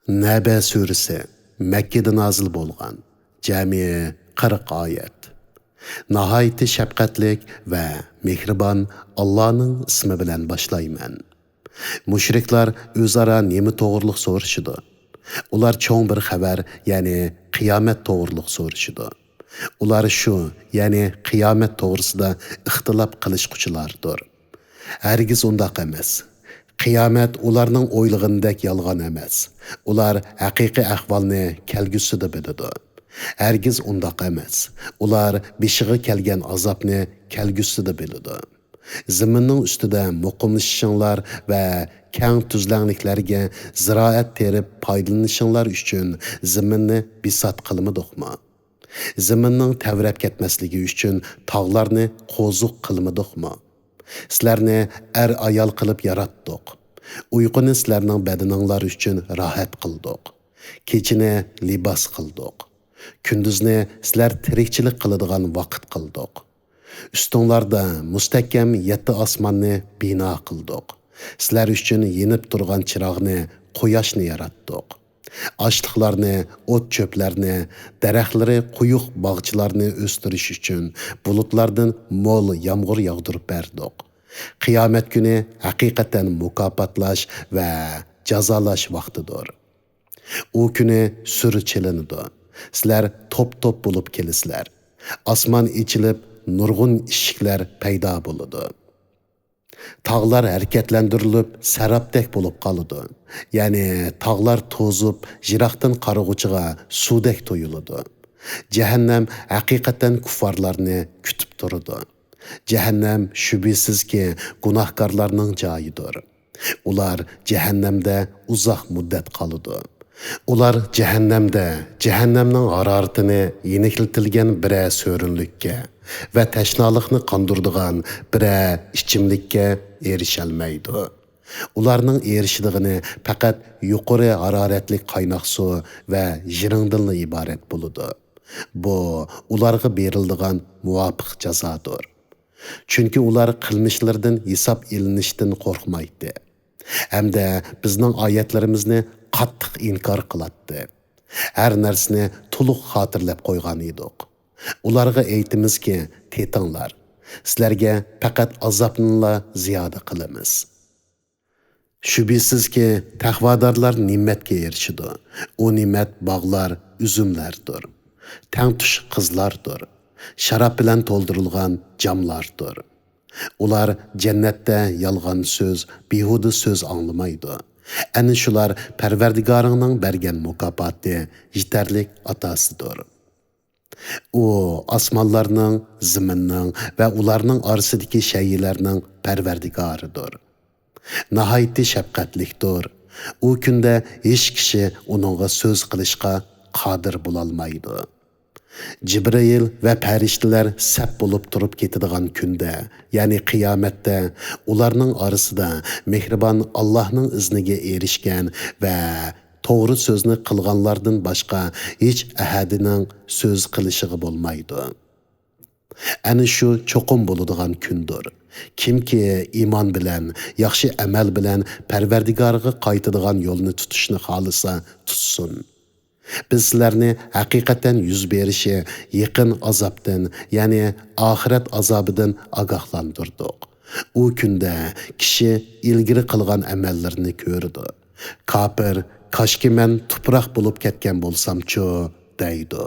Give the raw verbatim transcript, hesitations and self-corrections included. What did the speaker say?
نەبە سۈرىسى، مەككىدە نازىل بولغان، جەمئىي قىرىق ئايەت. ناھايىتى شەپقەتلىك ۋە مېھرىبان ئاللانىڭ ئىسمى بىلەن باشلايمەن. مۇشرىكلار ئۆزئارا نېمە توغرۇلۇق سورىشىدۇ؟ ئۇلار چوڭ بىر خەۋەر، يەنى قىيامەت توغرۇلۇق سورىشىدۇ. ئۇلار شۇ، يەنى قىيامەت توغرىسىدا ئىختىلاپ قىلىشقۇچىلاردۇر. ھەرگىز ئۇنداق ئەمەس. قىيامەت ئۇلارنىڭ ئويلىغىنىدەك يالغان ئەمەس. ئۇلار ھەقىقىي ئەھۋالنى كەلگۈسىدە بىلىدۇ. ھەرگىز ئۇنداق ئەمەس. ئۇلار بېشىغا كەلگەن ئازابنى كەلگۈسىدە بىلىدۇ. زېمىننىڭ ئۈستىدە مۇقىملىشىشىڭلار ۋە كەڭ تۈزلەڭلىكلەرگە زىرائەت تېرىپ پايدىلىنىشىڭلار ئۈچۈن زېمىننى بىسات قىلمىدۇقمۇ؟ زېمىننىڭ تەۋرەپ كەتمەسلىكى ئۈچۈن تاغلارنى قوزۇق قىلمىدۇقمۇ؟ سىلەرنى ئەر-ئايال قىلىپ ياراتتۇق. ئۇيقۇنى سىلەرنىڭ بەدىنىڭلار ئۈچۈن راھەت قىلدۇق. كېچىنى لىباس قىلدۇق. كۈندۈزنى سىلەر تىرىكچىلىك قىلىدىغان ۋاقىت قىلدۇق. ئۈستۈڭلاردا مۇستەھكەم يەتتە ئاسماننى بىنا قىلدۇق. سىلەر ئۈچۈن يېنىپ تۇرغان چىراغنى، قۇياشنى ياراتتۇق. ئاشلىقلارنى، ئوت-چۆپلەرنى، دەرەخلىرى قويۇق باغچىلارنى ئۆستۈرۈش ئۈچۈن بۇلۇتلاردىن مول يامغۇر ياغدۇرۇپ بەردۇق. قىيامەت كۈنى ھەقىقەتەن مۇكاپاتلاش ۋە جازالاش ۋاقتىدۇر. ئۇ كۈنى سۈر چېلىنىدۇ. سىلەر توپ-توپ بولۇپ كېلىسىلەر. ئاسمان ئېچىلىپ، نۇرغۇن ئىشىكلەر پەيدا بولىدۇ. تاغلار ھەرىكەتلەندۈرۈلۈپ، سەرابتەك بولۇپ قالىدۇ. يەنى تاغلار توزۇپ، يىراقتىن قارىغۇچىغا سۇدەك تۇيۇلىدۇ. جەھەننەم ھەقىقەتەن كۇففارلارنى كۈتۈپ تۇرىدۇ. جەھەننەم شۈبھىسىزكى گۇناھكارلارنىڭ جايىدۇر. ئۇلار جەھەننەمدە ئۇزاق مۇددەت قالىدۇ. ئۇلار جەھەننەمدە جەھەننەمنىڭ ھارارىتىنى يېنىكلىتىلگەن بىرەر سۆرۈنلۈككە ۋە تەشنالىقنى قاندۇرىدىغان بىرەر ئىچىملىككە ئېرىشەلمەيدۇ. ئۇلارنىڭ ئېرىشىدىغىنى پەقەت يۇقىرى ھارارەتلىك قايناق سۇ ۋە يىرىڭدىنلا ئىبارەت بولىدۇ. بۇ ئۇلارغا بېرىلىدىغان مۇۋاپىق جازادۇر. چۈنكى ئۇلار قىلمىشلىرىدىن ھېساب ئېلىنىشتىن قورقمايتتى. ھەمدە بىزنىڭ ئايەتلىرىمىزنى قاتتىق ئىنكار قىلاتتى. ھەر نەرسىنى تولۇق خاتىرىلەپ قويغان ئىدۇق. ئۇلارغا ئېيتىمىزكى، تېتىڭلار، سىلەرگە پەقەت ئازابنىلا زىيادە قىلىمىز. شۈبھىسىزكى، تەقۋادارلار نېمەتكە ئېرىشىدۇ. ئۇ نېمەت باغلار، ئۈزۈملەردۇر. تەڭتۇش قىزلاردۇر. شاراب بىلەن تولدۇرۇلغان جاملاردۇر. ئۇلار جەننەتتە يالغان سۆز، بىھۇدە سۆز ئاڭلىمايدۇ. ئەنە شۇلار پەرۋەردىگارىڭنىڭ بەرگەن مۇكاپاتى، يېتەرلىك ئاتاسىدۇر. ئۇ ئاسمانلارنىڭ، زېمىننىڭ ۋە ئۇلارنىڭ ئارىسىدىكى شەيئىلەرنىڭ پەرۋەردىگارىدۇر. ناھايىتى شەپقەتلىكتۇر. ئۇ كۈندە ھېچ كىشى ئۇنىڭغا سۆز قىلىشقا قادىر بولالمايدۇ. جىبرىئىل ۋە پەرىشتىلەر سەپ بولۇپ تۇرۇپ كېتىدىغان كۈندە، يەنى قىيامەتتە، ئۇلارنىڭ ئارىسىدا مېھرىبان ئاللاھنىڭ ئىزنىگە ئېرىشكەن ۋە توغرا سۆزنى قىلغانلاردىن باشقا ھېچ ئەھەدىنىڭ سۆز قىلىشىغا بولمايدۇ. ئەنە شۇ چوقۇم بولىدىغان كۈندۇر. كىمكى ئىمان بىلەن، ياخشى ئەمەل بىلەن پەرۋەردىگارىغا قايتىدىغان يولنى تۇتۇشنى خالىسا، تۇتسۇن. بىز سىلەرنى ھەقىقەتەن يۈز بېرىشى يېقىن ئازابتىن، يەنى ئاخىرەت ئازابىدىن ئاگاھلاندۇردۇق. ئۇ كۈندە كىشى ئىلگىرى قىلغان ئەمەللىرىنى كۆرىدۇ. كاپىر، «كاشكى مەن تۇپراق بولۇپ كەتكەن بولسامچۇ؟» دەيدۇ.